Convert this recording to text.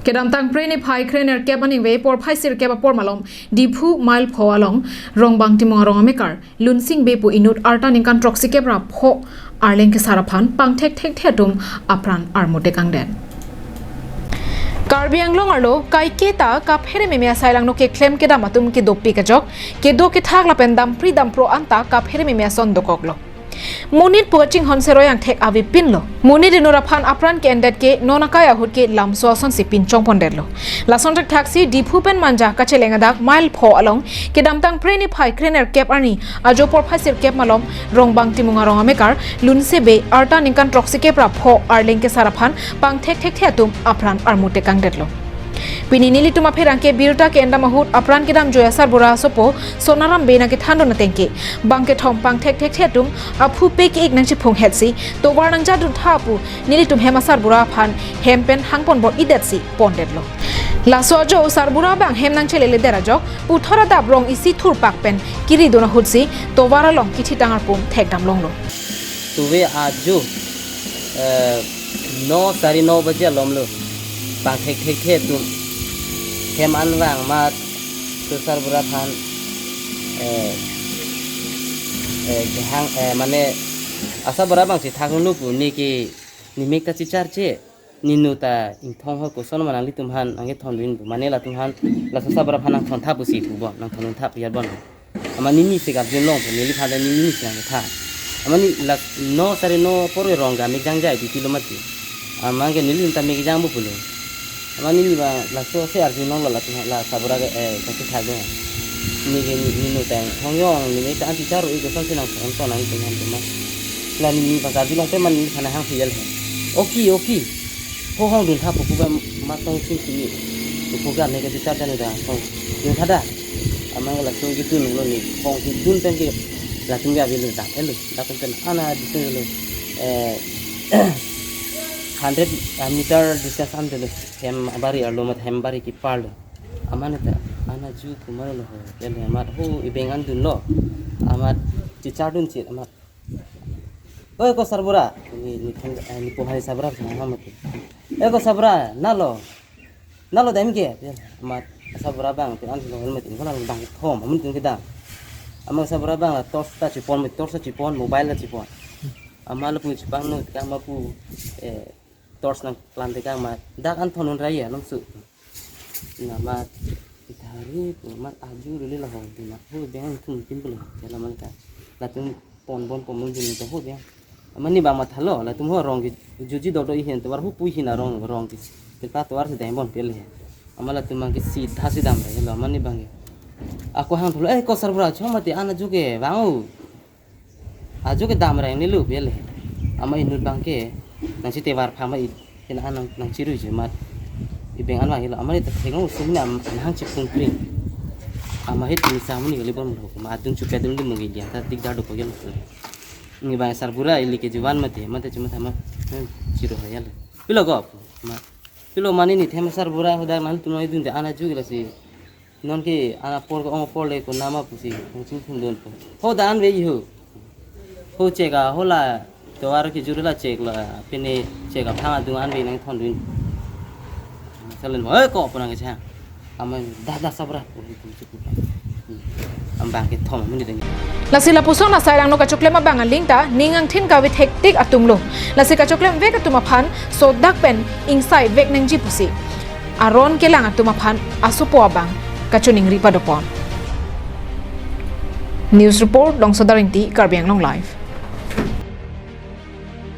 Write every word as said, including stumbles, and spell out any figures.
Kedamtang Phre niphai krenerkep aningve porphai sirkep apor malom Diphu mile pho along Rongbang Timung arong amekar Lunsing Bey pu inut arta ningkan throksi kep ra pho arleng kesar aphan pangthek thekthe atum apran armu tekangdet. Karbi Anglong arlo kaiketa kaphere meme asai langno keklem kedam atum kedopik ajok kedo kethak lapen dampri dampro anta kaphere meme ason dokoklo. Monit pu kachinghon seroi angthek avepinlo. Monit inut aphan apran ke-endet ke non akai ahut ke lamso asonsi pinchong pondetlo. Lason thekthaksi Diphu pen Manja kacheleng adak mile pho along kedamtang Phre niphai krenerkep arni ajo porphai sirkep malom Rongbang Timung arong amekar Lunsing Bey arta ningkan throksi kep ra pho arleng kesar aphan pangthek thekthe atum apran armu tekangdetlo. Pini nelitum apherangke birta ke-endam ahut apran kedam joi asarbura asopo Sonaram Bey nangkethandun atengke bang kethom pangthek thekthe atum aphu pe ke-ik nangchiphung hetsi tovar nangjadun tha pu nelitum hem asarbura aphan hem pen hangpon bor-idet si pondetlo. Laso ajo sarbura bang hem nangchelele der ajok puthot adap rong isi thurpak pen kiridun ahutsi tovar along kithitang arpum thekdam longlo. Tuve ajo, eh, no sari no baje alomlo. Pangthek thekthe atum hem anvang mat sarbura aphan, eh, eh, kehang, eh, mane asarbura bang chethak nu pu ne ke ne mek ta checharche, ne nu ta ingthong ho koson ma nanglitum aphan nangkethondun pu. Mane latum aphan laso sarbura aphan nangthon tha pusi pu bon, nangthondun tha pu ya bon. Amat nini si karjun long pu, neliphan ta nini si nangketha. Amat ne la no sari no apor rong ga mek jangjai titi lo mati. Amat ke neli ta mek jang bu pulo. Amat nini ba laso si arjun longlo latum la sarbura ke, eh, kachethak do. Ne ke ne nu ta ingthong yong, ne mek ta anti charo iko son si nangthon ton nangtum aphan tu ma. La nini ba karjun long pe ma neliphan hang si yal he. Oki, oki. Ho hongdun tha pu pu ba ma tong sing sini. Pu pu ga ne ke checharche nu ta hongdun tha da. Amat laso ketun lo ne hongdun pen ke latum ke avelo da. Elo, da pen pen ana disen lo. Eh, hundred, ah, meter distance an delo. Hem bari arlo mat hem bari kepar lo. Amat ne ta ana ju kumar lo ho. Elo amat ho ibeng andunlo. Amat chechardun chit amat. Oi ko sarbura, ne, ne thang, eh, ne pohai sarbura thang ham mati. Eh ko sarbura, nalo. Nalo dam ke. Amat sarbura bang tin an lo helmet in kono bang thom, amun tin kedam. Amat sarbura bang la torch ta chepon, torch ta chepon, mobile ta chepon. Amat lapu chepangno, kang ma pu, eh, torch nangklang tekang ma dak an thon un rai ya longsu. Na ma ithari pu ma aju duli la hong tu ma ho beng thum tim pulo. Jala man ka. Latum pon bon pon mun jin ta ho beng. Amat ne bang mathalo latum ho rong ke juji dok dok ihin tovar ho pu ihin arong rong ke. Kita tovar si dam bon pele. Amat latum bang ke si tha si dam re lo amat ne bang ke. Ako hang thulo, eh ko sarbura chom mati ana ju ke bang o. Ajo kedam reng ne lu bele. Amat inut bang ke nangchete var pha ma i kena an nang, nangchiru je mat. Ibeng an vang ilo amat ita thengno sum ne am hang chipung kring. Amat hit ni sa muni kali bon mo ma adung chupet dun di mo gili ta dik dar do ko yel. Ne bang sarbura ili ke juvan mate mate chuma thama. Hmm, chiru hayal. Pilo ko ma. Pilo mani ne them sarbura hoda man tunoi dun de ana ju gila si. Non ke ana apor ko ong apor le ko nama pusi nangchingthum dun pu. Ho dan ve ho. Ho cheka ho la tovar ke juru la chek la pine cheka phang adung an ve nangthondun. Salen mo ko pu nangkecha. Amat dah dah sarbura pu hi pu chukup. Ambang kethom muni deng. Lasi lapuson asai langno kachoklem abang aling ta ning angthin kave thektik atum lo. Lasi kachoklem vek atum aphan sodak pen ingsai vek nangji pusi aron kelang atum aphan asopo abang kachoningri padopon. News report, Longsodar Ingti, Karbi Anglong Live.